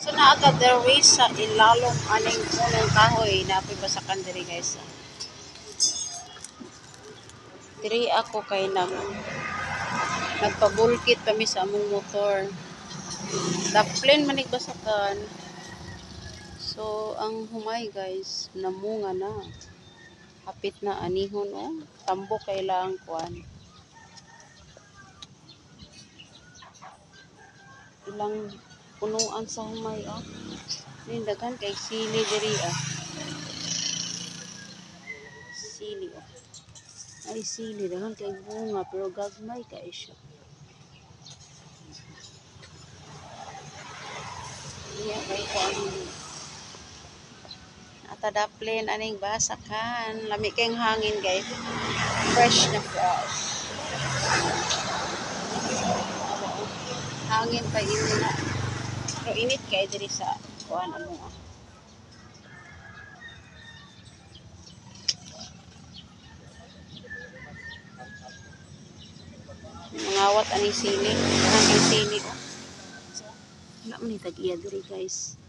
So naa ta diri sa ilalom aning punong kahoy naa poy basakan diri, guys. Diri ako kay nagpabulkit kami sa among motor. Daplin man nig basakan. So ang humay, guys, namunga na. Hapit na anihon oh. Tambok kay ilang kuan. Ilang punuan sa humay oh. Ning daghan kay sili diri ah. Sili oh. Ay sili, daghan kay bunga pero gagmay kay siya. Iya kay kuan ata daplin aning basakan. Lami kayong hangin, guys. Fresh na fresh. Hangin pa ini na. Pero init kay diri sa kuan amo ah. Mangawat aning sili. Daghan kay sili oh. Wala man ni tag-iya diri, guys.